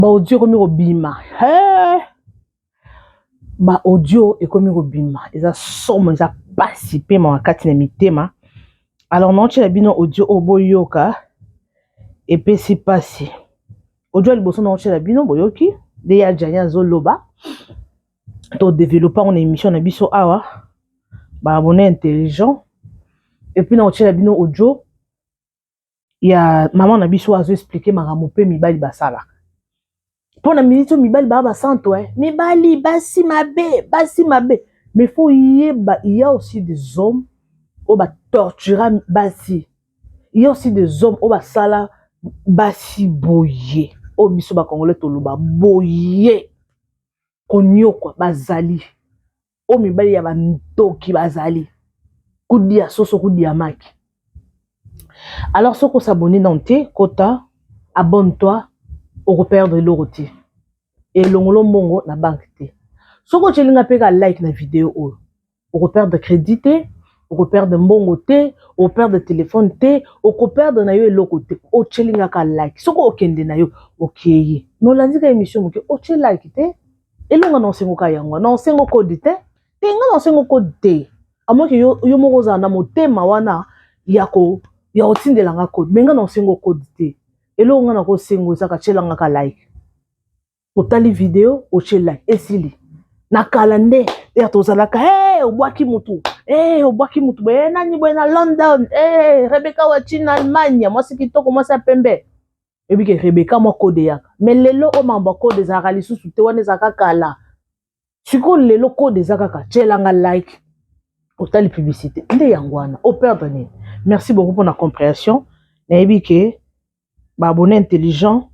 Ba audio ekomi kobima hey! Ba audio ekomi kobima eza somo eza pasi pe mawa kati na mitema alors naotiela bino audio oyo boyoka epesi pasi audio ya liboso naotiela bino boyoki nde ya Gianni azoloba to developpe yango na émission na biso awa ba abonne intelligent et puis naotiela bino audio ya mama na biso azo expliquer makambo mpe mibali basalaka mpo na miniti oyo mibali baa basanto eh. Mibali basi mabe basi mabe mais faut yeba il y a aussi des hommes oyo batortura basi, il y a aussi des hommes oyo basala basi boye oyo biso bacongolais toloba boye koniokwa bazali oyo mibali ya bandoki bazali kudia soso kudia maki. Alors soki osabone nano te kota abonne toi okoperdre eloko te elongolo mbongo na banque te soki otyelinga mpe ka like na video oyo okoperdre crédit te okoperdre mbongo te okoperdre telefone te okoperdre na yo eloko te otyelinga ka like soki okende na yo okei me olandi ka émission moke otye like te elonga na osengo ka yango na osengo kode te te nga na osengo kode te amoki yo, yo moko ozala na motema wana ya ko ya kotindela nga kode me nga na osengo kode te eloko nga na kosengo ezaka tyelanga ka like otali video otye like esili na kala nde ya tozalaka hey, obwaki mutu hey, obwaki mutu boye nani boye na London hey, Rebecca Wachi na Allemagne mwasi kitoko mwasi ya pembe oyebi ke Rebecca mwa kode eyaka me lelo oyo makambo ya kode ezalaka lisusu te wana ezalaka kala sikoyo lelo kode eza kaka tyelanga like otali publicité nde yango wana operdre nini. Merci beaucoup mpona compréhension nayebi ke baabonné intelligent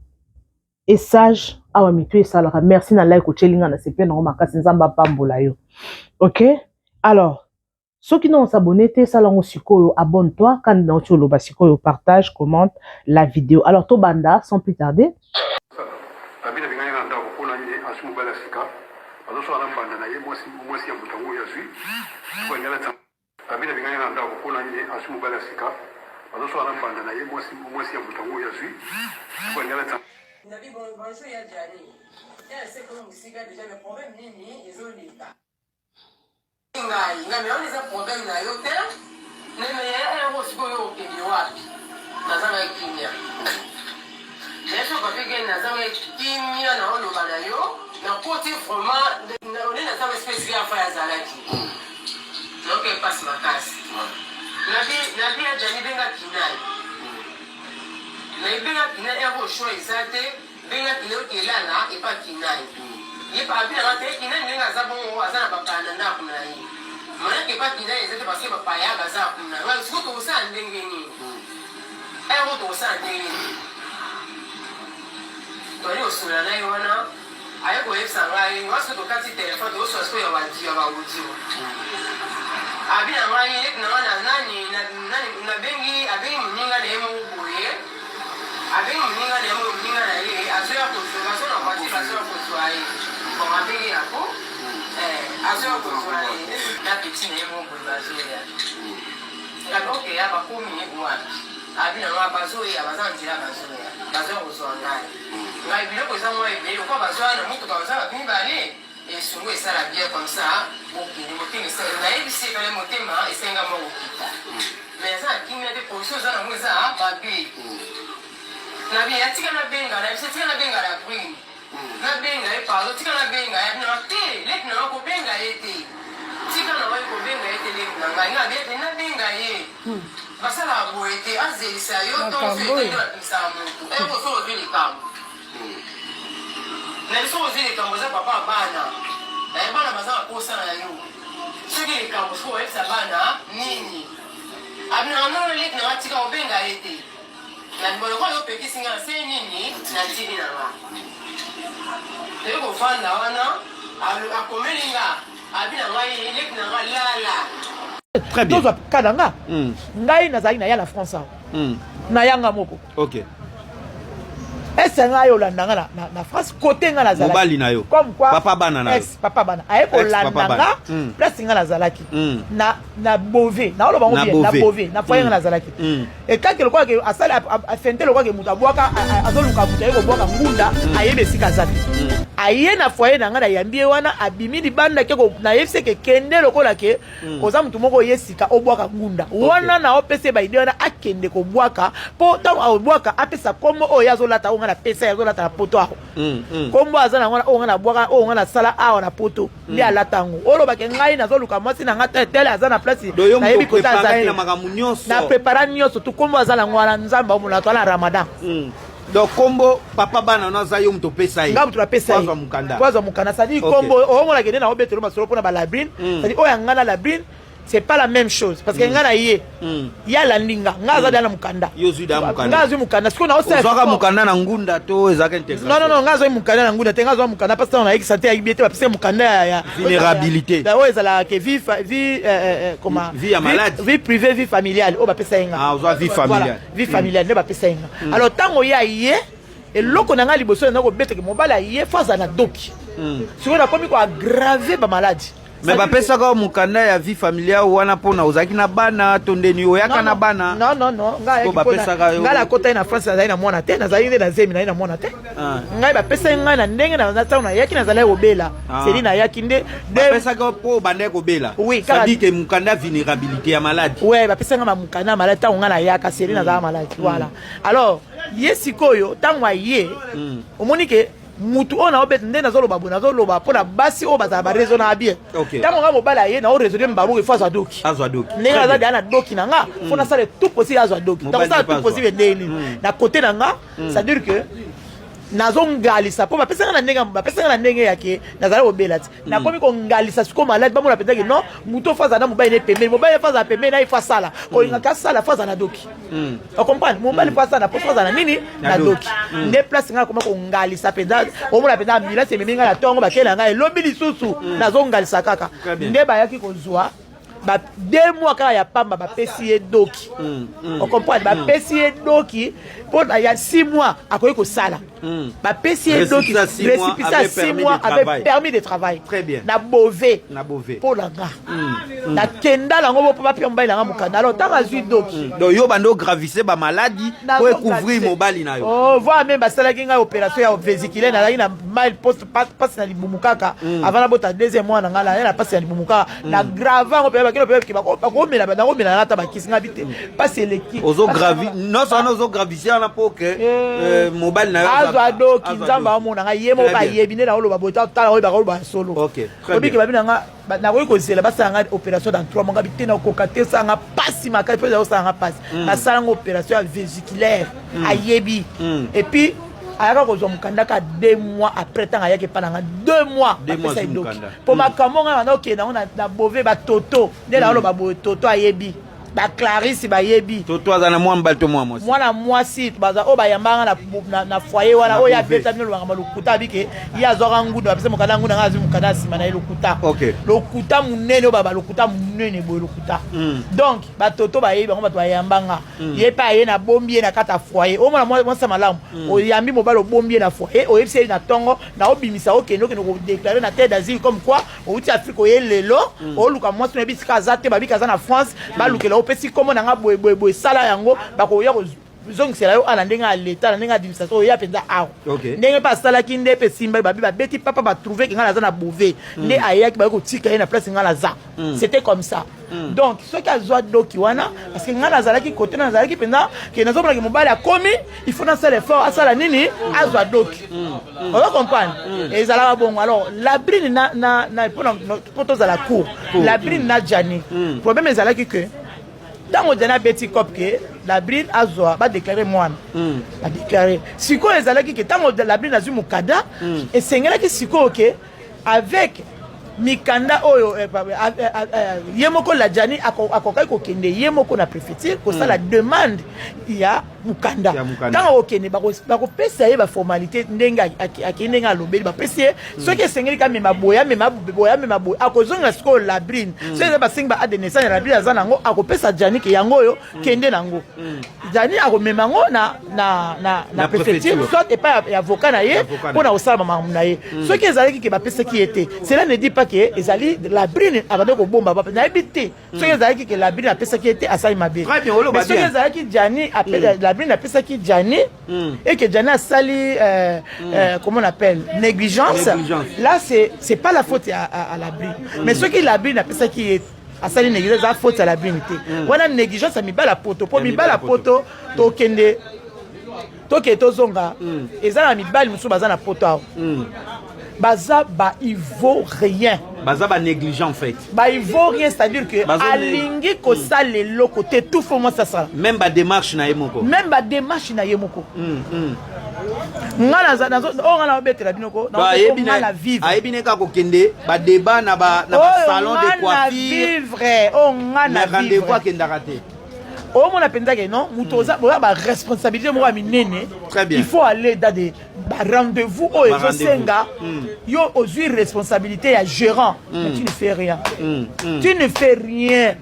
et sage awa mitu esalaka. Merci na like otyelinga na sepe nango makasi nzambe apambola yo. Ok alors soki non osabone te esala yango sikoyo abonne toi kandi na oti oloba sikoyo partage commente la vidéo. Alors tobanda sans plus tarder. Babina bengani na ndako mpona nini azwi mobali ya sika azosala na mbanda na ye mwasi mwasi ya moto yango oyo azwi soki alingi alatisa Babina bengani na ndako mpona nini azwi mobali ya sika azosala na mbanda na ye mwasi mwasi ya moto yango oyo azwi soki alingi alatisa Nabi bon, bonjour ya Gianni. Ya se komi mosika déjà mais problème nini ezoleka. Ngai ngai mais wana eza problème na yo te. Mais mais yaya yango sikoyo okende wapi? Nazanga kimia. Nayebi soki papi gen nazanga kimia na oloba na yo nakoti vraiment nde nazanga espèce ya fa azalaki. Nayoka epasi makasi. Nabi nabi ya Gianni benga kinai. Nayebenga kinai yango choix eza te. Benga kinai okelala epa kinai. Ye pa abi nanga te kinai ndenge aza bongo aza na bapaya na ndako na ye. Moyen ke epa kinai eza te parce que bapaya baza kuna. Ngai sikoyo tokosala ndenge nini? Yango tokosala ndenge nini? Toyali kosolola na ye wana aye koyebisa ngai nga soki tokati telefone tokosola sikoyo ya audio ya ba audio abi na ngai leki na ngai na nani nani nabengi abengi moninga na ye moko boye abengi moninga na ye moko moninga na ye azoya kozwa bazo na voiture bazoya kozwa ye bon abengi yango azoya kozwa ye na petit na ye moko boye bazoya ngabi ok ya bakomi wapi abi na ngai bazoya baza na nzela bazoya bazoya kozwa ngai ngai biloko eza mwa ebele lokola bazoya na motuka baza bato mibale esungu esala bien comme ça bokende motema nayebisi efale motema esenga mwa kokita mais aza na kimia te position oza nango eza mabe nabi atika nabenga nayebisi atika nabenga la brune nabenga ye pardon tika nabenga ye abinanga te leki nanga kobenga ye te tika na ngai kobenga ye te leki na ngai nga abi ete nabenga ye basalaka boye te azelisa yo to nde bapimisaka motu eko so ozwi likambo na biso ozwi likambo eza papa ya bana bana baza na posa na yo soki likambo soki oyebisa bana nini abinanga nono leki nanga tika kobenga ye te na libolo oyo opekisi nga se nini natiki na nga toye kovanda wana akomeli nga abi na ngai leki na nga lala. Très bien. Tozwa ka na nga. Ngai nazali na ya na France awa. Na yanga moko. Ok. Ese ngai olanda nga na, na, na France kote nga nazalaki. Mobali na yo. Comme quoi papa bana na yo. Ex papa bana. Aye kolanda nga mm. place nga nazalaki. Mm. Na na Beauvais, na oloba ngo bien, na Beauvais, na foyer mm. nga nazalaki. Mm. Et quand lokola ke asali afente lokola ke moto abwaka azoluka moto aye kobwaka ngunda mm. ayebi esika aza te. Mm. Aye na foyer na nga na yambi ye wana abimi libanda ke nayebisi ke kende lokola ke mm. oza motu moko oye sika obwaka ngunda okay. Wana na opesa ye baide wana akende kobwaka mpo ntango abwaka apesa nkombo oyo ye azolata oyo ngai napesa ye azolata na poto awa mm. Nkombo aza nango oyo ngai nabwaka oyo ngai nasala awa na poto nde mm. Alata yango olobake ngai nazoluka mwasi na ngai tele aza na place nayebi kota aza te na prepara nyonso tu nkombo aza nango wana Nzambe omona to ala Ramadan mm. Donc kombo papa bana no aza yo moto opesa ye. Nga moto napesa ye. Azwa mokanda. Po azwa mokanda. C'est-à-dire kombo omona kende na obetelo masolo pona ba Labrine. C'est-à-dire oyo nga na Labrine c'est pas la même chose parce que nga na ye ye alandi nga nga aza da na mokanda. Yo ozwi da mokanda. Nga azwi mokanda. Sikoyo na osala. Ozwaka mokanda na ngunda to ezalaka intégration. Non non non nga azwi mokanda na ngunda te nga azwa mokanda parce que na yekisa te ayibi te bapesa mokanda ya ya vulnérabilité. Oyo ezalaka ke vie vie comment vie ya malade. Vie privée vie familiale oyo bapesa ye nga. Ah ozwa vie familiale. Vie familiale nde bapesa ye nga mm. Alors ntango ye aye eloko na ngai liboso na kobeteke mobali aye fo azala na doki mm. Sikoyo nakomi koaggrave bamaladi. Me bapesaka mokanda ya vie familiale wana mpona ozalaki na bana to ndeni oyaka na bana? Non non non, ngai bapesaka yo ngai nakotaki na France nazali na mwana te, nazali nde na zemi nazali na mwana te ah. Ngai bapesaki ngai na ndenge na ntango nayaki nazalaki kobela ah. Seli nayaki nde bapesaka mpo obandaki kobela. Oui, c'est-à-dire que mokanda vulnérabilité ya maladi. Ouais, bapesaki ngai bamokanda ya maladi ntango ngai nayaka seli nazala maladi mm. Voilà, alors ye sikoyo ntango aye mm. Omoni ke mutu oyo naobeta nde nazoloba boye nazoloba mpo na basi oyo bazala baraisonnaka bien ntango nga mobali aye nao raisonne mbabuku ifo azwa doki ndenge aza deya na doki na nga fo nasala tout possible azwa doki nakosala tout possible ndenge nini na côté na nga c'est à dire que nazongalisa mpo bapesanga na ndenge bapesanga na ndenge yake nazali kobela ti nakomi kongalisa sikoyo maladi bamona mpenza ke non moto fo azala na mobali ne pembeni mobali fo azala pembeni na ye fo asala kolingaka asala fo azala na doki mm. Ocomprendre mobali fo asala po fo azala na nini na doki mm. Nde place ngai nakoma kongalisa mpenza omona mpenza ambulance ememi ngai na ntongo bakela ngai elobi lisusu mm. Nazongalisa kaka nde bayaki kozwa ba 2 mois kaka ya pamba bapesi ye doki mm, mm, ocomprendre bapesi ye doki mpo ya 6 mois akoki kosala mm. Bapesi ye doki récépissé ya 6 mois avec permis de travail na Beauvais mpo na nga mm. Nakenda nango bo mpo bapia mobali nanga mokanda alors ntango azwi doki mm. Donc yo bando ogravise bamaladi po ekouvrir mobali na yo. Oh, voire même basalaki ngai opération ya vésiculaire nazalaki na mal poste pasi na libumu kaka mm. Avant nabota deuxième mois na ngai naye na pasi na libumu kaka mm. Na grave yango mpe bakende mpe bakomela nakomela nanga ata bakisi ngai bi te pasi eleki. Ozogravi nyonso wana ozogravise wana mpo ke eh, mobali na yo azwa doki Nzambe amona ngai ye moko ayebi nde naoloba boye tala oyo bakoloba solo obiki babi na nga nakoki kozela basala nga opération dans 3 mois ngabi te nakoka te osala nga pasi makasi mpo ezala osala nga pasi mm. Basala nga opération ya vésiculaire mm. Ayebi mm. Et puis ayaka kozwa mokanda ka 2 mois après ntango ayaki epa na nga 2 mois bapesa ye doki mpo makambo ngai banda okende yango na Beauvais batoto nde naoloba boye toto ayebi baclarisse bayebi. Toto aza na mwa mobali to mwa mwasi? Mwana mwasi baza oyo bayambaka na, na, na foyer wana oyo abeta bino lobaka lokuta abike ye azwaka ngunda bapesa mokanda ngunda ngai azwi mokanda ya nsima na ye lokuta okay. Lokuta monene oyo baba lokuta monene boye lokuta mm. Donc batoto bayebi bango bato bayambanga mm. Ye mpe aye nabombi ye na kati ya foyer omona mwasi ya malamu mm. Oyambi mobali obombi ye na foyer oyebisi ye na ntongo na obimisa okende okende kodéclarer na terre d'asile comme quoi outi Afrique oye lelo mm. Oluka mwasi nayebi sika aza te babiki aza na France mm. Balukela opesi nkombo na nga boye boye boye sala yango bakoya kozongisela yo ana ndenge ya leta na ndenge ya administration oya mpenza awa okay. Ndenge mpe asalaki nde mpe esimbai babi babeti papa batrouve ke ngai naza na Beauvais mm. Nde ayaki baye kotika ye na place ngai naza mm. C'était comme ça mm. Donc soki azwa doki wana parce que ngai nazalaki kote nazalaki mpenza ke nazomonaki mobali akomi il faut nasala effort asala nini azwa doki mm. Mm. Ozo comprendre mm. Ezalaka bongo alors Labrine na, na, na mpo tozala court Labrine mm. Na Jani mm. Problème ezalaki ke ntango Jani abeti cop ke Labrine azwa badéclarer mwana mm. Badéclarer sikoyo ezalaki ke ntango Labrine azwi mokanda mm. Esengelaki sikoyo ke avec mikanda oyo eh, eh, eh, ye moko Lajani akokaki kokende ye moko na préfecture kosala mm. demande ya mokanda. Ntango akokende, bakopesa ye baformalité ndenge akei, ndenge alobeli, bapesi ye. Soki esengeli kamema boye, amema boye, amema boye, akozongela sikoyo Labrine. Soki eza basengi ba acte de naissance ya Labrine, aza nango, akopesa Janike yango oyo, kende nango. Jani akomema yango na préfecture, soit epai ya avocat na ye, mpona kosala makambo na ye. Soki ezalaki ke bapesaki ye te, cela ne dit pas ke ezali Labrine abandi kobomba. Nayebi te soki ezalaki ke Labrine apesaki ye te, asali mabe. Mais soki ezalaki Jani, Labrine apesaki Jani et que Jani asali, comment on appelle, négligence, là c'est pas la faute à Labrine. Mais soki Labrine apesaki ye, asali négligence, eza faute ya Labrine te. Wana négligence ya mibali ya poto, mpo mibali ya poto, tokende, tokende, tozonga, eza na mibali mosusu baza na poto awa, baza baivoirien. Baza banégligent en fait. Baivoirien, c'est-à-dire que alingi kosala eloko te, tout faut mwasi asala. Même badémarche na ye moko. Même badémarche na ye moko. Nga oyo nga naobetela bino ko nga na vivre. Ayebi ne kaka kokende badébat na basalon de coiffure. Vivre oyo nga na rendez-vous akendaka te. Omona mpenza ke non, moto oza boya baresponsabilité moko ya minene, il faut aller dans des barendez-vous oyo ezosenga yo ozwi responsabilité ya gérant, mais tu ne fais rien, tu ne fais rien.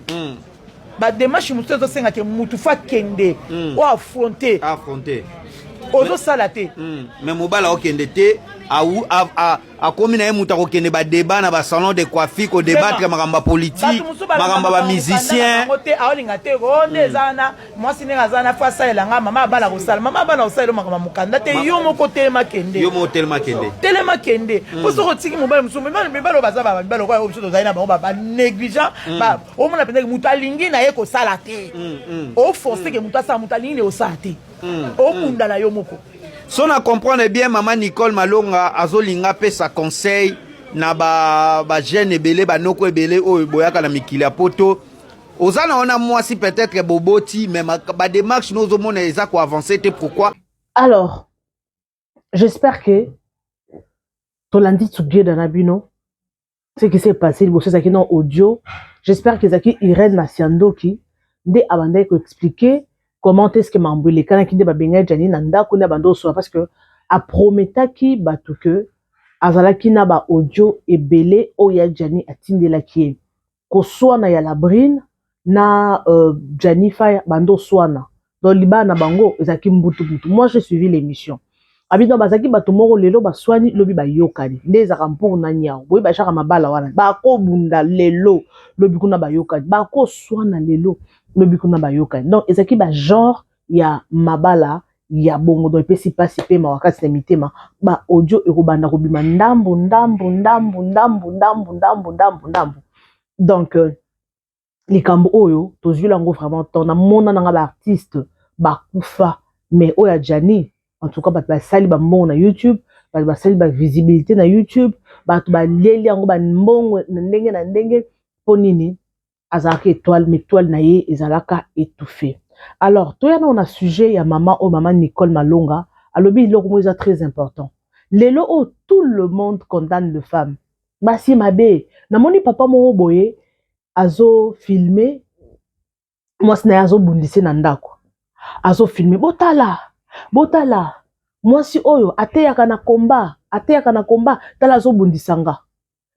Badémarche mosusu ezosenga ke mutu faut akende oyo affronte. Affronte. Ozosala te. Mais mobali akokende te, akomi na ye moto akokende badébat na basalon de coiffure, kodébattre makambo ya politique, makambo ya bamusicien. Te, aolinga te. O nde eza wana, mwasi ndenge aza wana, faut asalela nga. Mama abala kosala, mama abala kosalela makambo ya mokanda te. Yo moko telema, kende. Yo moko telema, kende. Telema, kende. Po soki otiki mobali mosusu, mibali oyo baza mibali oyo biso tozali na bango, banégligent. Omona mpenzaki moto alingi na ye kosala te, oforce ke moto asala, moto alingi na ye kosala te, obunda na yo moko. So na comprendre bien, mama Nicole Malonga azolinga apesa conseil na bajeune ba ebele, banoko ebele oyo boyaka na mikili ya poto. Oza na wana mwasi, peut-être boboti, mais badémarche no ozomona eza koavance te, pourquoi? Alors j'espère que tolandi together na bino ce qui s'est passé. Liboso ezalaki na audio, j'espère que ezalaki Irène Masiandoki nde abandaki koexpliquer comment est-ce que makambo elekanaki, nde babengaki Jani na ndako, nde abandi osola, parce que aprometaki bato ke azalaki na baaudio ebele oyo ya Jani atindelaki ye, koswana ya Labrine na Jani Faya. Bando oswana, donc libala na bango ezalaki mbutu mbutu. Moi, j'ai suivi l'émission. Abi donc bazalaki bato moko, lelo baswani, lobi bayokani. Nde ezalaka mpongo na niao boye, bashaka mabala wana, bakobunda lelo, lobi kuna bayokani, bakoswana lelo, lobi kuna bayokani. Donc ezalaki bagenre ya mabala ya bongo. Donc epesi mpasi mpe mawa kati na mitema. Baaudio ekobanda kobima ndambu ndambu ndambu ndambu ndambu ndambu ndambu ndambu. Donc likambo oyo tozwili yango vraiment temps. Namona nanga baartiste bakufa, mais oyo ya Jani, en tout cas bato basali bambongo na YouTube, bato basali bavisibilité na YouTube, bato balieli yango bambongo na ndenge na ndenge. Mpo nini? Azalaka étoile, mais étoile na ye ezalaka étouffé. Alors toya nao na sujet ya mama oyo, mama Nicole Malonga. Alobi eloko moko eza très important. Lelo oyo tout le monde condamne le femme, basi mabe. Namoni papa moko boye azofilme mwasi na ye azobundisa na ndako, azofilme: "Botala, botala mwasi oyo ateyaka na komba, ateyaka na komba, tala azobundisa nga."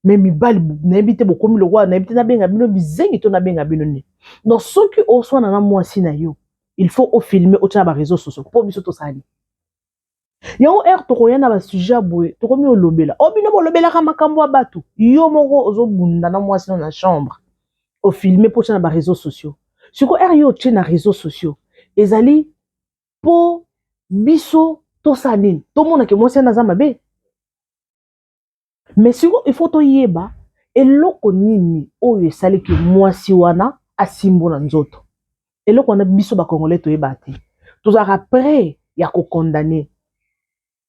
Mais mibali, nayebi te, bokomi lokola, nayebi te nabenga bino bizengi to nabenga bino nini. Donc soki oswana na mwasi na yo, il faut ofilme, otia na baréseau sociaux mpo biso tosali yango. Ere tokoya na basujet ya boye, tokomi olobela o bino bolobelaka makambo ya bato. Yo moko ozobunda na mwasi no na chambre, ofilme mpo otia na baréseau sociaux. Sikoyo ere yo otie na réseau sociaux, ezali mpo biso tosala nini? Tomonake mwasi wana aza mabe. Mais sikoyo il faut toyeba eloko nini oyo esaliki mwasi wana asimbo na nzoto. Eloko wana biso bacongolais toyeba te. Tozalaka prêt ya kocondamner,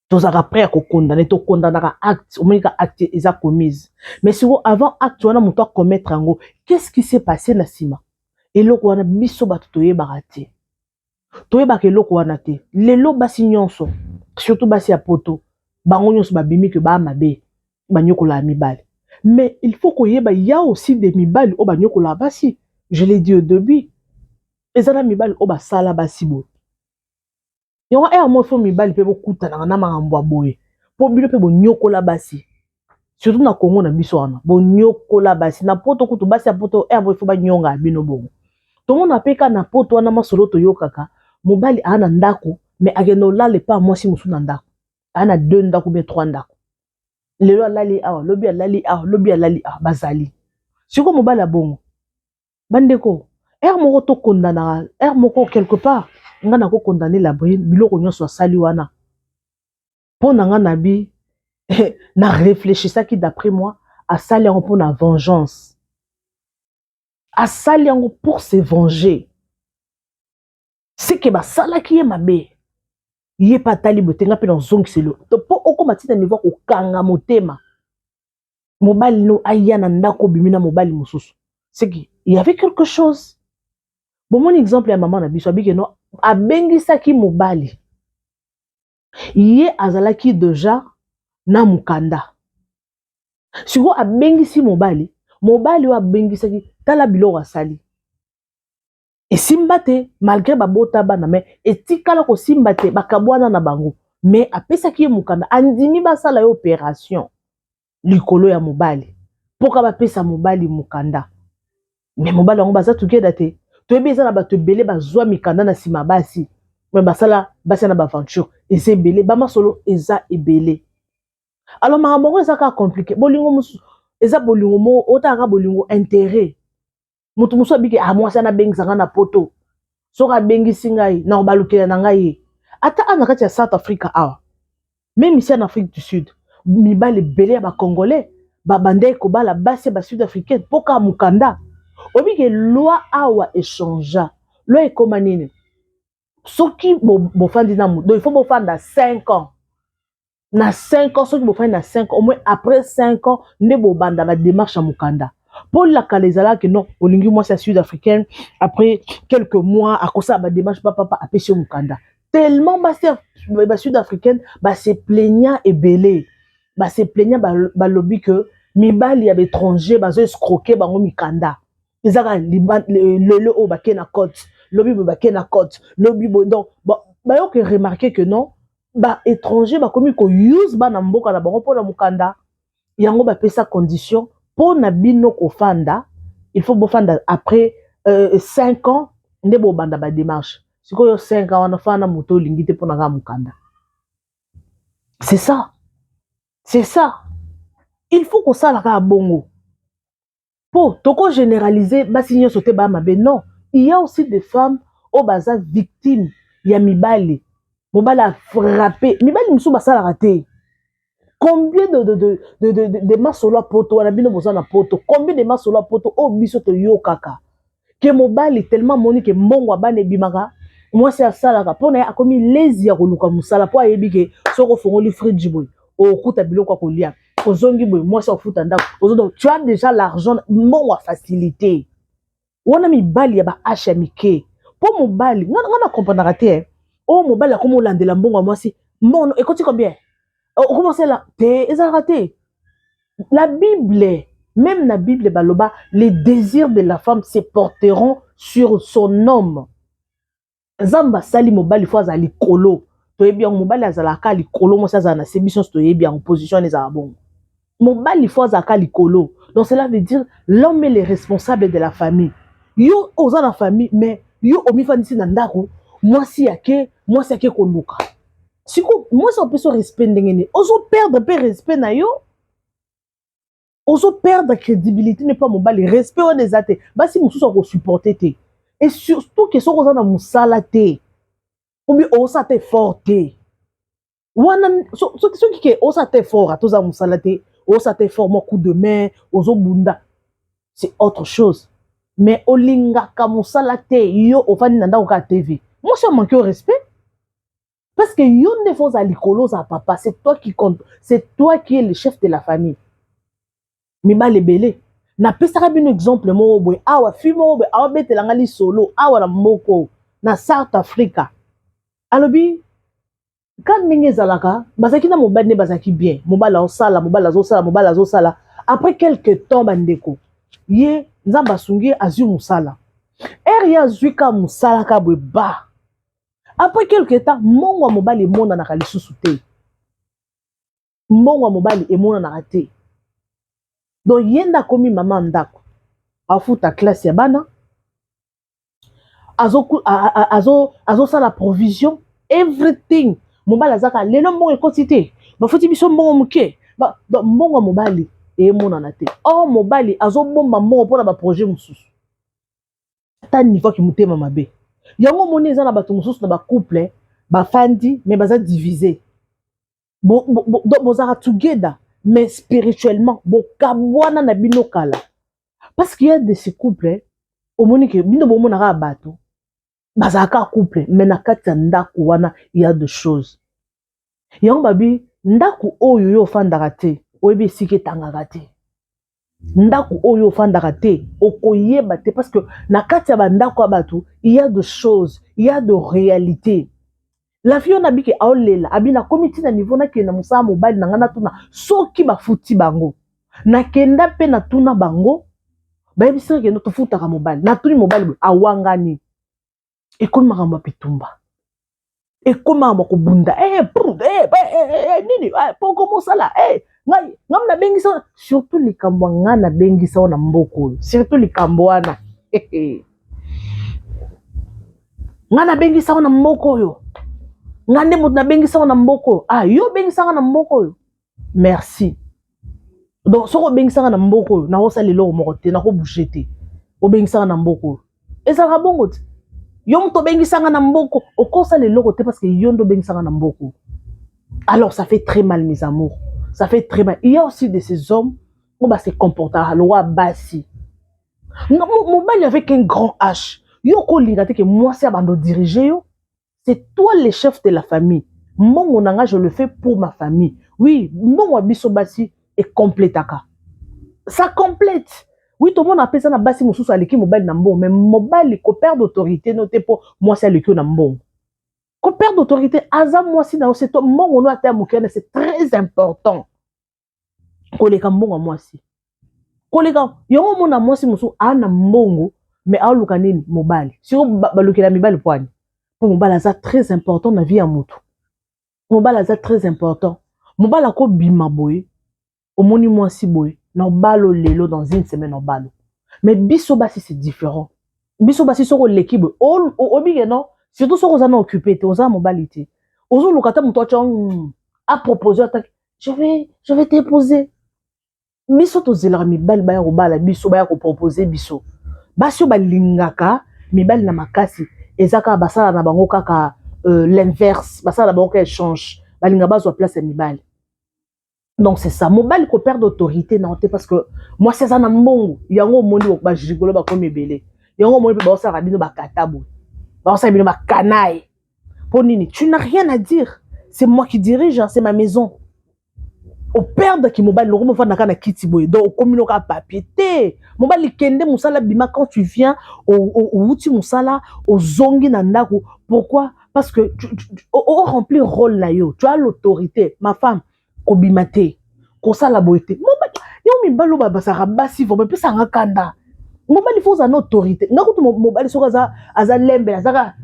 tozalaka prêt ya kocondamner, tokondanaka acte, omoni ka acte eza commise. Mais sikoyo avant acte wana moto acommettre yango, qu'est-ce qui s'est passé na nsima? Eloko wana biso bato toyebaka te, toyebaka eloko wana te. Lelo basi nyonso, surtout basi ya poto, bango nyonso babimi ke baa mabe, banyokolaka mibali. Mais il faut koyeba, ya aussi des mibali oyo banyokolaka basi. Je l'ai dit au début, eza na mibali oyo basala basi boye. Yango heure moko faut mibali mpe bokutanaka na makambo ya boye, mpo bino mpe bonyokola basi, surtout na Congo na biso wana bonyokola basi. Na Poto kutu, basi ya Poto, heure moko ifo banyonga bino bongo. Tomona mpe kaka na Poto wana, masolo toyokaka, mobali aa na ndako mais akende olala epa mwasi mosusu na ndako. Aa na deux ndako bien trois ndako. Lelo alali awa, lobi alali awa, lobi alali awa. Bazali sikoyo mobali ya bongo. Bandeko, heure moko tokondanaka, heure moko quelque part nga nakokondane Labrine. Biloko nyonso asali wana, mpo na nga na bi na réfléchissaki, d'après moi asali yango mpo na vengeance, asali yango pour se venger. Seke basalaki ye mabe, ye mpe atali boye te, nga mpe nazongiselo. Mpo okóma ntina niveau kokanga motema, mobali no aya na ndako, obimi na mobali mosusu, c'est qu'il y avait quelque chose. Bomoni exemple ya mama na biso, abike no abengisaki mobali, ye azalaki déjà na mokanda. Sikoyo abengisi mobali, mobali oyo abengisaki, tala biloko asali, esimba te. Malgré babota bana, mais etikala kosimba te, bakabwana na bango. Mais apesaki ye mokanda, andimi basala ye opération likolo ya mobali mpoka bapesa mobali mokanda. Mais mobali yango baza together te. Toyebi eza na bato ebele bazwa mikanda na nsima basi, mais basala basi na baaventure eza ebele, bamasolo eza ebele. Alors makambo yango eza kaka compliqué. Bolingo mosusu eza bolingo moko otalaka bolingo intérêt. Moto mosusu abiki: "Ah, mwasi ana abengisanga na Poto, soki abengisi ngai na kobalukela na ngai ye." Ata awa na kati ya South Africa awa, même ici en Afrique du Sud, mibali ebele ya Bacongolais babandaki kobala basi ya Basud africaine mpo kaka mokanda. Oyebi ke loi awa echangea, loi ekóma nini? Soki bofandi na donc il faut bofanda 5 ans. Na 5 ans, soki bofandi na 5 ans, au moins après 5 ans nde bobanda badémarche ya mokanda. Mpo lakala ezalaki non, olingi mwasi ya sud africaine, après quelques mois akosala badémarche, papapa apesi yo mokanda. Tellement basi basud africaine base plaignant ebele, base plaignant, balobi ke mibali ya baétranger bazo escroquer bango mikanda. Eza kaka lelo oyo bakei na cote, lobi boye bakei na cote, lobi boye. Donc bayoki remarquer que non, baétranger bakomi kouse bana mboka na bango mpona mokanda. Yango bapesa condition: mpo na bino kofanda, il faut bofanda après 5 ans nde bobanda badémarche. Sikoyo 5 ans wana, fana moto olingi te mpona kaka mokanda. C'est ça, c'est ça. Il faut kosala kaka bongo mpo tokogénéraliser basi nyonso te baya mabe. Non, il y a aussi des femmes oyo baza victime ya mibali. Mobali afrappe, mibali mosusu basalaka te. Combien de masolo ya Poto wana, bino boza na Poto, combien de masolo ya Poto oyo biso toyokaka ke mobali tellement amoni ke mbongo ya bana ebimaka, mwasi asalaka, mpo na ye akomi lezi ya koluka mosala, mpo ayebi ke soki ofongoli fridge boye, okokuta biloko ya kolia, ozongi boye, mwasi akofuta ndako. Donc tu as déjà l'argent, mbongo ya facilité wana. Mibali ya baashe ya mike, mpo mobali nga na comprendaka te oyo mobali akomi olandela mbongo ya mwasi. Mbongo ekoti combien, okomosela te, ezalaka te. La Bible, même na Bible baloba: "Les désirs de la femme se porteront sur son homme." Nzambe asali mobali faut azala likolo. Toyebi yango, mobali azalaka likolo, mwasi azala na se. Biso nyonso toyebi yango, position wana ezala bongo. Mobali faut azalaka likolo. Donc cela veut dire l'homme est le responsable de la famille. Yo oza na famille, mais yo omifandisi na ndako, mwasi ake koluka. Siko mwasi opesi respect ndenge nini? Ozoperdre mpe respect na yo, ozoperdre crédibilité ne mpa mobali. Respect wana eza te, basi mosusu akosupporte te. Et surtout ke soki oza na mosala te, obi osala te effort te wana, soki ke osala te effort, ata oza mosala te, osala te effort, mwa coup de main, ozobunda, c'est autre chose. Mais olingaka mosala te, yo ofandi na ndako kaka TV, mwasi amanque au respect, parce que yo nde faut ozala likolo, ozala papa. C'est toi qui compte, c'est toi qui es le chef de la famille. Mibali ebele, napesaka bino exemple moko boye awa, fille moko boye awabetelanga lisolo awa na moko na South Africa. Alobi ka ndenge ezalaka, bazalaki na mobali nde bazalaki bien, mobali azosala, mobali azosala, mobali azosala. Après quelque temps, bandeko, ye Nzambe asungi ye, azwi mosala. Ere ye azwi ka mosala ka boye, ba Après quelque temps, mbongo ya mobali emonanaka lisusu te. Mbongo ya mobali emonanaka te. Donc ye nde akomi mama ndako, afuta classe ya bana, azosala provision, everything. Mobali azaka lelo mbongo ekoti te, bafuti biso mbongo moke. Donc mbongo ya mobali emonana te. Or mobali azobomba mbongo mpona baprojet mosusu. Ata niveau ki motema mabe yango omoni eza na bato mosusu na bacouple bafandi, mais baza divise. Donc bozalaka together, mais spirituellement bokabwana na bino kala, parce qu'il y a de ces couples, omoni ke bino bomonaka bato bazalaka couple, mais na kati ya ndako wana il y a de choses. Yango babi ndako oyo yo ofandaka te, oyebi esika etangaka te. Ndako oyo ofandaka te, okoyeba te, parce que na kati ya bandako ya bato, il y a de choses, il y a de réalité. La fille oyo nabiki aolela, abi nakomi ntina niveau nakende na mosala mobali na ngai, natuna soki bafuti bango. Nakenda mpe natuna bango, bayebisaka kende tofutaka mobali. Natuni mobali boye, awangani. Ekomi makambo ya bitumba, ekomi makambo ya kobunda. Nini poko mosala ngai ngai nabengisa, surtout likambo ya ngai nabengisa oyo na mboka oyo, surtout likambo wana ngai nabengisa oyo na mboka oyo, ngai nde moto nabengisa oyo na mboka oyo. Ah, yo obengisanga na mboka oyo, merci. Donc soki obengisanga na mboka oyo, nakosala eloko moko te, nakobouge te. Obengisanga na mboka oyo, ezalaka bongo te. Yo moto obengisanga na mboka, okosala eloko te, parce que yo nde obengisanga na mboka. Alors ça fait très mal, mes amours, ça fait très mal. Il y a aussi de ces hommes oyo base comportaka lokola basi. Mobali avec un grand H, yo kolinga te ke mwasi abanda odirige yo. C'est toi le chef de la famille. Mbongo na nga, je le fais pour ma famille. Oui, mbongo ya biso basi ekompletaka, ça complète. Oui, tomona apesa na basi mosusu aleki mobali na mbongo, mais mobali koperdre autorité no te mpo mwasi aleki yo na mbongo. Koperdre autorité, aza mwasi na yo, c'est toi. Mbongo no ata ya moke wana, c'est très important koleka mbongo ya mwasi, koleka yango. Omona mwasi mosusu aa na mbongo, mais aoluka nini? Mobali. Siko balukela mibali pwani, mpo mobali aza très important na vie ya motu. Mobali aza très important. Mobali akobima boye, omoni mwasi boye na obalo lelo, dans une semaine obalo. Mais biso basi, c'est différent. Biso basi, soki oleki boye, obike non, surtout soki oza na occupé te, oza na mobali te, ozoluka ata moto atya apropose ata je vais t'épouser. Biso tozelaka mibali baya kobala biso, baya kopropose biso. Basi oyo balingaka mibali na makasi, eza kaka basala na bango kaka l'inverse, basala na bango kaka échange, balinga bazwa place ya mibali. Donc c'est ça, mobali koperdre autorité na te, parce que mwasi aza na mbongo. Yango omoni bagigolo bakomi ebele. Yango omoni mpe baosalaka bino bakata boye, baosala bino bakanaye. Mpo nini? Tu n'as rien à dire, c'est moi qui dirige, c'est ma maison. Operdaki mobali loko mofandaka na kiti boye, donc okomi noka papier te. Mobali kende mosala, bima. Quand tu viens, owuti mosala, ozongi na ndako. Pourquoi? Parce que oremplir rôle na yo, tu as l'autorité. Ma femme, kobima te, kosala boye te. Yo mibali oyo basaka basi, vraiment epesanga kanda. Mobali faut ozala na autorité. Nga kutu mobali soki aza lembe, azaka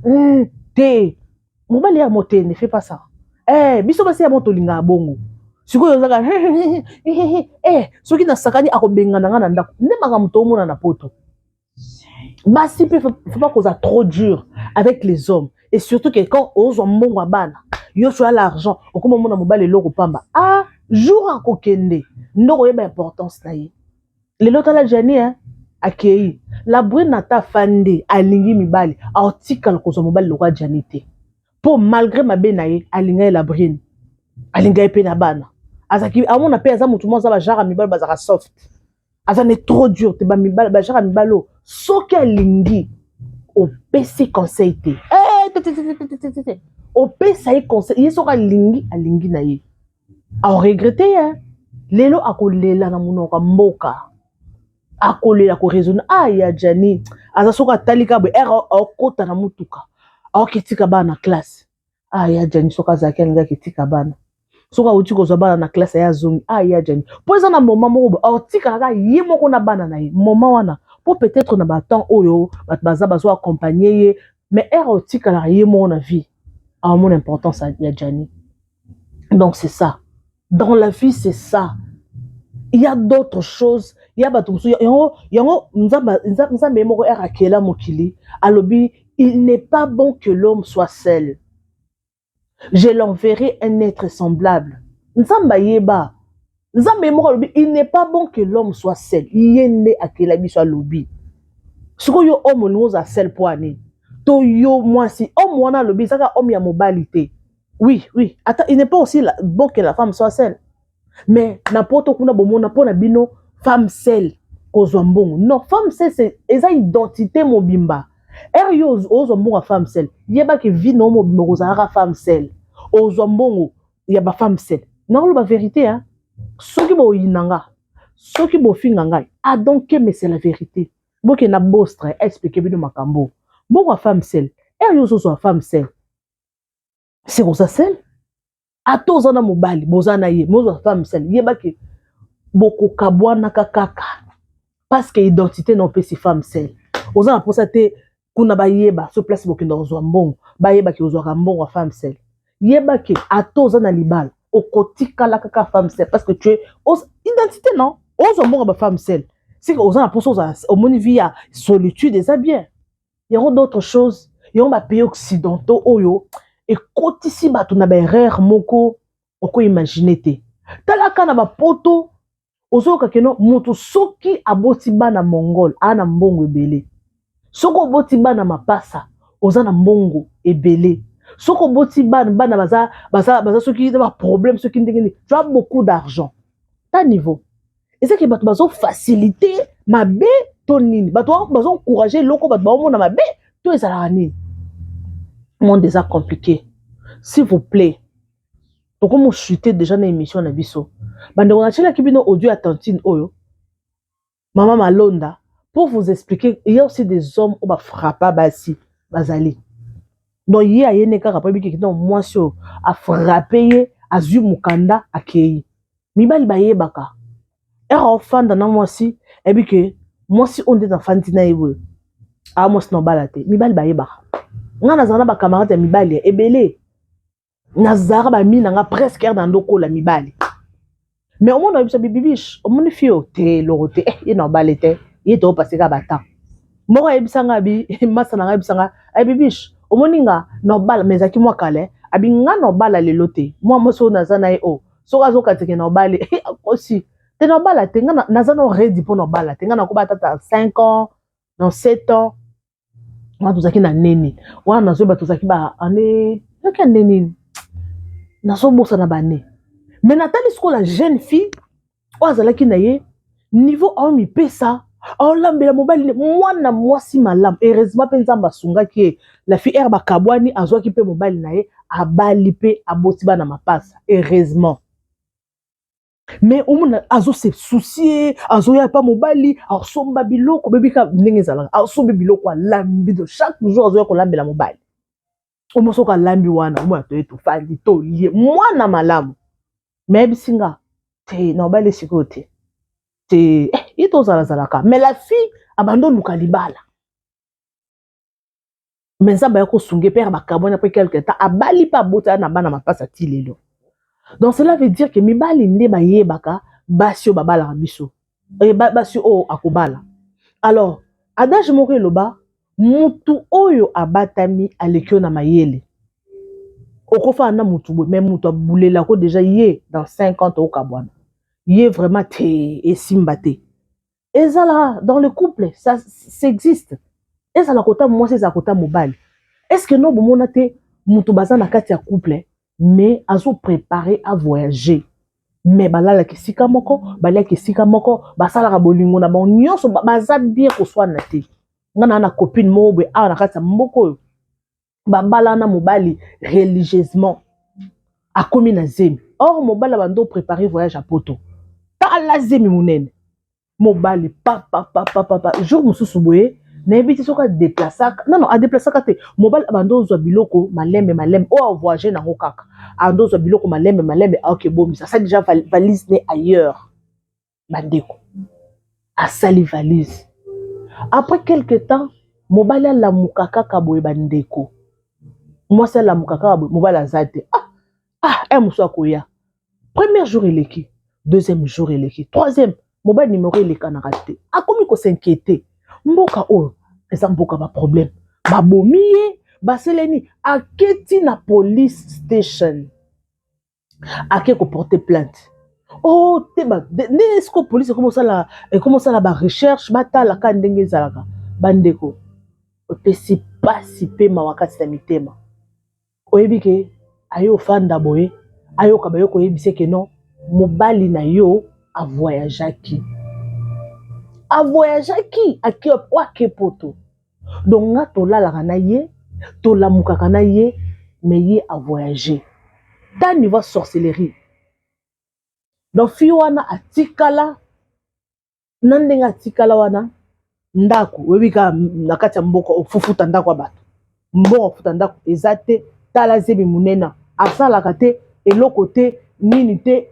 te. Mobali ya mo te, ne fais pas ça. Biso basi ya mo tolingaka bongo. Sikoyo ozaka soki nasakani, akobengana nga na ndako. Nde makambo toomona na poto. Basi mpe, faut pas kozala trop dur avec les hommes, et surtout que quand ozwa mbongo ya bana, yo so ya l'argent, okoma omona mobali eloko pamba. Ah, jour akokende ndoko, oyeba importance na ye. Lelo tala Jani, hein, akei la brune ata afandi, alingi mibali, aotikala kozwa mobali lokola Jani te, mpo malgré mabe na ye, alinga ye. La brune alinga ye mpe na bana. Azalaki amona mpe aza motu moko aza bagenre ya mibali bazalaka soft, aza ne trop dur te. Bamibali, bagenre ya mibali oyo, soki alingi, opesi conseil te. Te, te, te, opesa ye conseil, ye soki alingi, alingi na ye, aoregrete ye. Lelo akolela na monoko ya mboka, akolela, koraisonne. Ah, ya Jani aza, soki atali ka boye, ere aokota na motuka, aoketika bana na classe. Ah, ya Jani soki azalaki, alingaki etika bana. Soki awuti kozwa bana na classe, aye azongi. Ah, ya Jani, mpo eza na moment moko boye aotikala kaka ye moko na bana na ye. Moment wana, mpo peut-être na batemps oyo bato baza bazo accompagne ye, mais ere otikalaka ye moko na vie. Aomona importance ya Gianni. Donc c'est ça, dans la vie, c'est ça. Il y a d'autres choses. Il y a bato mosusu yango yango. Nzambe ye moko ere akela mokili, alobi: "Il n'est pas bon que l'homme soit seul, je l'enverrai un être semblable." Nzambe ayeba, Nzambe ye moko alobi: "Il n'est pas bon que l'homme soit seul." Ye nde akela biso, alobi. Sikoyo homme, olingi ozala seul mpo anini? To yo mwasi, homme wana alobi, ezaka homme ya mobali te. Oui, ata il n'est pas aussi bon que la femme soit seule. Mais na poto kuna, bomona mpo na bino femme seule kozwa mbongo? Non, femme seule, c'est eza identité mobimba. Ere yo ozwa mbongo ya femme seule, yebaki vie na yo mobimba kozalaka femme seule. Ozwa mbongo ya bafemme seule. Nakoloba vérité, hein? Soki boyina nga, soki bofinga ngai, ah donc, mais c'est la vérité. Bokende na bostre, explique bino makambo. Mbongo ya femme seule, ere yo ozozwa femme seule, c'est koza seule. Ata oza na mobali, boza na ye, mozwa femme seule, yebaki bokokabwanaka kaka, parce que identité na opesi femme seule. Oza na mposa te kuna bayeba so place bokenda kozwa mbongo, bayebaki ozwaka mbongo ya femme seule. Yebaki ata oza na libala, okotikala kaka femme seule, parce que tu es identité. Non, ozwa mbongo ya bafemme seule, sike oza na mposa ozala. Omoni, vie ya solitude eza bien. Yango d'autres choses, yango bapays occidentaux oyo ekotisi bato na baerreur moko okoimagine te. Talaka na bapoto, ozoyoka keno moto soki aboti bana mongol, aa na mbongo ebele. Soki oboti bana mapasa, oza na mbongo ebele. Soki oboti bana, bana baza, baza, baza soki na baproblème, soki ndenge nini, tu as beaucoup d'argent. Ta niveau ezaki, bato bazofacilité mabe to nini? Bato bazoencourage eloko, bato baomona mabe to ezalaka nini? Monde eza compliqué. S'il vous plaît, tokomi chuter déjà na émission na biso. Bandeko, natielaki bino audio ya tantine oyo, mama Malonda, pour vous expliquer, il y a aussi des hommes oyo bafrappa basi bazali. Donc ye ayene kaka po ebikeki. Donc mwasi oyo afrappe ye, azwi mokanda, akei. Mibali bayebaka ere ofanda na mwasi, eyebi ke mwasi oyo nde nafandi na ye boye, aa mwasi na obala te. Mibali bayebaka. Ngai nazala na bacamarade ya mibali ebele, nazalaka bami na nga presque ere na ndokola mibali. Mais omona, oyebisa bibibiche, omoni fi oyo te, eloko te, eh, ye na obale te, ye toopase kaka batemps moko. Ayebisa nga, abi masa na nga, ayebisa nga: "Ayebibiche, omoni nga na obala." Mais ezalaki mwa kala. Abi nga na obala lelo te. Mwa mwasi oyo naza na ye oyo, soki azokatike na obale, akosi te, na obala te. Nga naza na ready mpo na obala te. Nga nakoba tata 5 ans, dans 7 ans. Wana tozalaki na neni wana, nazoyeba tozalaki ba ane, ezalaki ane nini, nazobosana bane. Mais natali sikoyo la jeune fille oyo azalaki na ye, niveau aomipesa, aolambela mobali, mwana mwasi malamu. Heureusement mpe Nzambe asungaki ye. La fille, ere bakabwani, azwaki mpe mobali na ye, abali mpe aboti bana mapasa, heureusement. Mais omona azose soucier, azoya pa mobali, asomba biloko, bebika ndenge ezalaka, asombi biloko, alambi. Do chaque jour azoya kolambela mobali. Omo soki alambi wana, omona toye, tofandi, tolie, mwana malamu. Mais ayebisi nga te, na obali sikoyo te te, eh, ye tozalazalaka. Mais la fille abandi oluka libala, mais Nzambe aya kosunga mpe bakabwani. Après quelque temps, abali mpe, abotala na bana mapasa ti lelo. Donc cela veut dire que mibali nde bayebaka basi oyo babalaka biso, basi oyo akobala. Alors adage moko eloba: mutu oyo abatami aleki yo na mayele. Okofana na mutu boye, mais mutu abulelako déjà ye dans 50, okabwana ye vraiment te, esimba te. Ezala dans le couple, ça, ça existe. Ezala kota mwasi, ezala kota mobali. Est ce que no bomona te, moto baza na kati ya couple, mais azoprépare avoyager, mais balalaka esika moko, baliaka esika moko, basalaka bolingo na bango nyonso, baza bien, koswana te? Nga na copine moko boye awa na kati ya mboka oyo, babala na mobali religieusement, akomi na zemi. Or mobali abandi oprépare voyage ya poto. Tala zemi monene, mobali papapapapapa. Jour mosusu boye, nayebi te soki adeplasaka. Non, adeplasaka te. Mobali abandi ozwa biloko malembe malembe oyo avoyage nango kaka. Abandi ozwa biloko malembe malembe, aoke ebomisa, asali déjà valise ne ailleurs. Bandeko, asali valise. Après quelque temps, mobali alamuka kaka boye, bandeko. Mwasi alamuka kaka boye, mobali aza te. Ah, ah, eh, mosusu akoya. Premier jour eleki, deuxième jour eleki, troisième, mobali numéro elekanaka te. Akomi ko s'inquiéter. Mboka oyo eza mboka ba problème. Babomi ye, baseleni, aketi na police station. Ake ko porter plainte. Oh, te ba ndenge siko police ekomi kosala ekomi kosala ba recherche batala ka ndenge ezalaka bandeko epesi pasi pe mawa kati na mitema. Oyebi ke aye ofanda boye ayoka baye koyebisa ke non mobali na yo avoyageaki avoyageaki ake ake poto donc nga tolalaka na ye tolamukaka na ye mais ye avoyage ta niveau sorcellerie donc fille wana atikala na ndenge atikala wana ndako oyebi kaka na kati ya mboka ofufuta ndako ya bato mbongo ofuta ndako eza te tala zebi monene asalaka te eloko te nini te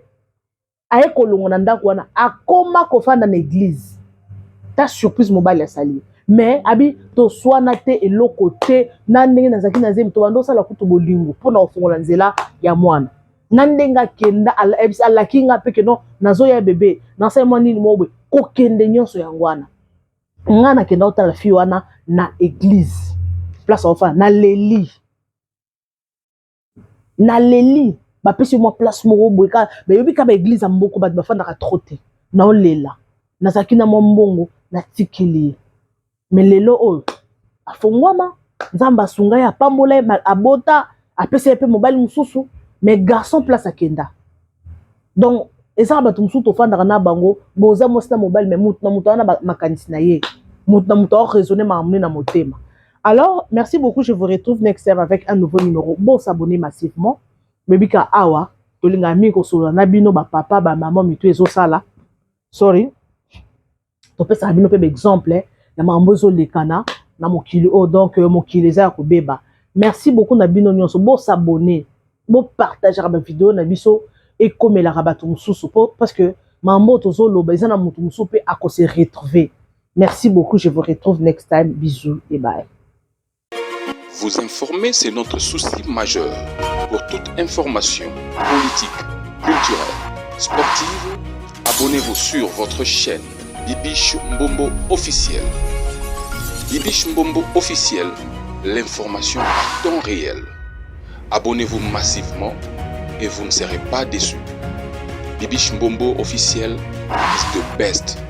aye kolongwa na ndako wana akoma kofanda na église ta surprise mobali asali mais abi toswana te eloko te na ndenge nazalaki na zemi tobanda osala kutu bolingo mpona kofongola nzela ya mwana na ndenge akenda alaki nga mpe ke non nazoya bebe nasali mwa nini moko boye kokende nyonso yango wana nga nakenda kotala fille wana na église place aofanda naleli naleli bapesi mwa place moko boye kaka bayebi kaka baéglise ya mboko bato bafandaka trop te naolela nazalaki na mwa mbongo natikeli ye mais lelo oyo afongwama nzambe asunga ye apambola ye abota apesa ye mpe mobali mosusu mais garçon place akenda donc eza na bato mosusu tofandaka na bango boza mwasi na mobali mais motu na moto aza na makanisi na ye motu na moto aoraisonne makambo na motema. Alors merci beaucoup, je vous retrouve next time avec un nouveau numéro. Bo s'abonner massivement bebika awa tolingaka mingi kosolola na bino bapapa bamama mitu ezosala sorry topesaka bino mpe baexemple ya makambo ezolekana na mokili oyo donc mokili eza ya kobeba. Merci beaucoup na bino nyonso bosabonner bopartageaka bavideo na biso ekomelaka bato mosusu po parce que makambo oyo tozoloba eza na motu mosusu mpe akose retrouver. Merci beaucoup, je vous retrouve next time. Bisous et bye. Vous informer, c'est notre souci majeur. Pour toute information politique, culturelle, sportive, abonnez-vous sur votre chaîne Bibiche Mbombo officiel. Bibiche Mbombo officiel, l'information à temps réel. Abonnez-vous massivement et vous ne serez pas déçus. Bibiche Mbombo officiel is the best.